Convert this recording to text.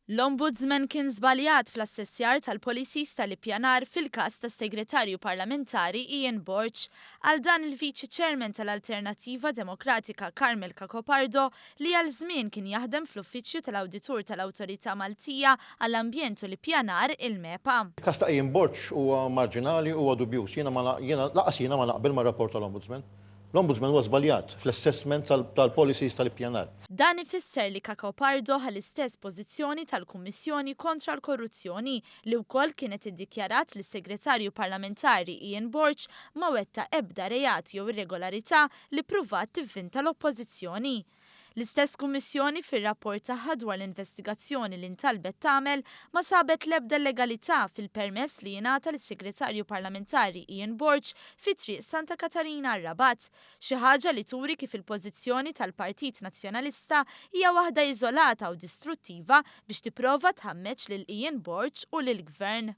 L-Ombudsman kien żbaljat fl-assessjar tal-policies tal-ippjanar fil-każ tas-Segretarju Parlamentari Ian Borg. Għal dan il-Viċi Chairman tal-Alternattiva Demokratika Carmel Cacopardo li għal żmien kien jaħdem fl-Uffiċċju tal-Awditur tal-Awtorità Maltija għall-Ambjent u l-Ippjanar, il-MEPA. Il-każ ta' Ian Borg huwa marġinali u huwa dubjuż. Jiena ma jiena lanqas jiena ma naqbel mar-rapport tal-Ombudsman. L-Ombudsman huwa żbaljat fl-assessment tal-policies tal-ippjanar. Dan ifisser li Cacopardo ħa l-istess pożizzjoni tal-Kummissjoni Kontra l-Korruzzjoni li wkoll kienet iddikjarat li s-Segretarju Parlamentari Ian Borg ma wettaq ebda reat jew irregolarità li ppruvat tivvinta l-Oppożizzjoni. L-istess Kummissjoni fir-rapport tagħha dwar l-investigazzjoni li ntalbet tagħmel ma sabet l-ebda illegalità fil-permess li jingħata lis-Segretarju Parlamentari Ian Borg fi Triq Santa Katarina r-Rabat. Xi ħaġa li turi kif il-pożizzjoni tal-Partit Nazzjonalista hija waħda iżolata u distruttiva biex tipprova tħammeġ lil Ian Borg u lill-Gvern.